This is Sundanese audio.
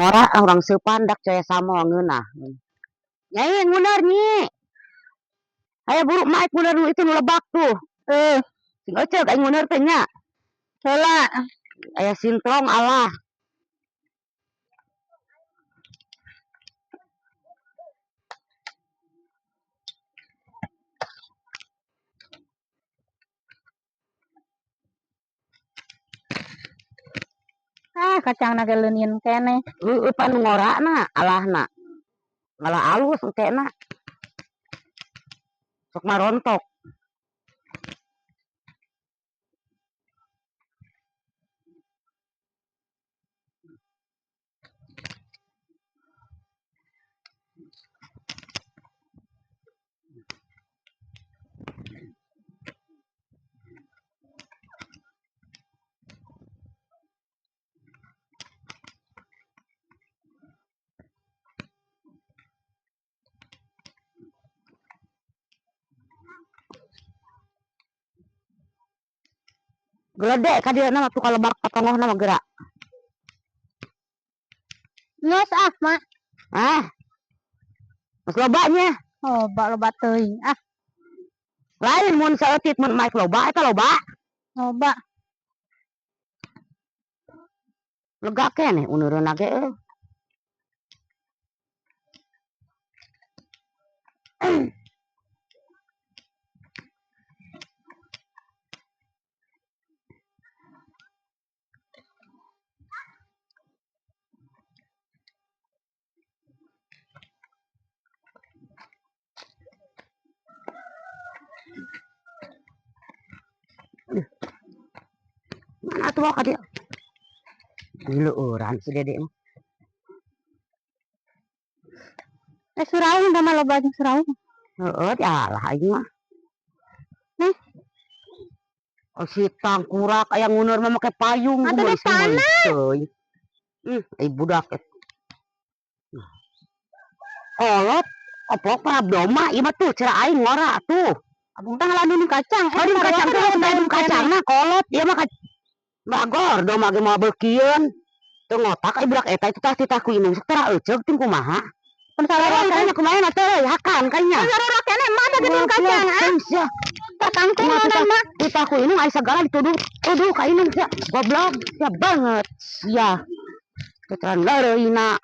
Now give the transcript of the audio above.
Ngora ah, urang seupan dak coy samo ngeunah. Nyai nguner nyi. Aya buru mak nguner nu itu nu lebak tuh. Eh, Sing eceuk aing nguner teh nya. Heula. Aya sintrong alah. Ah, kacangna ge leunyeun keneh. Heueuh pan nu ngorana alahna. Ngalah alus engkena. Sok marontok. Geledek ka dieu mah tuh ka lebak patongohna mah geura. Geus ah, Mak. Ah. Geus loba nya. Loba loba teuing ah. Lain mun saeutik mun maek loba eta loba. Loba. Lega keneh uneureunna ge euy. Mana tuh ka dieu? Dileueuran si Dede mah. Eh, suraung da mah loba jeung suraung. Heeh, dialah aing mah. Nih. Oh, si tangkurak aya nguneur mah make payung Atuh meuli di tanah. teuing. Ai budak et. Kolot oplok parabdoma ieu mah tuh cara aing ngora tuh. Abung teh ngaladun kacang. Aduh kacang teh geus kacangna kolot ieu mah bagor doma ge moal beukieun. Teu ngotak ai budak eta itu tah titah ku indung sok tara euceuk ting kumaha. Pun sarua Euy, kayaknya kumaha teh euy hakan kayaknya. Sarua keneh mah da gedung kacang ah. Sia. Tatangtung Titah mana mah. Titah ku indung ai sagala dituduh tuduh ka indung sia. Goblok sia banget sia. Keteran leureuyna.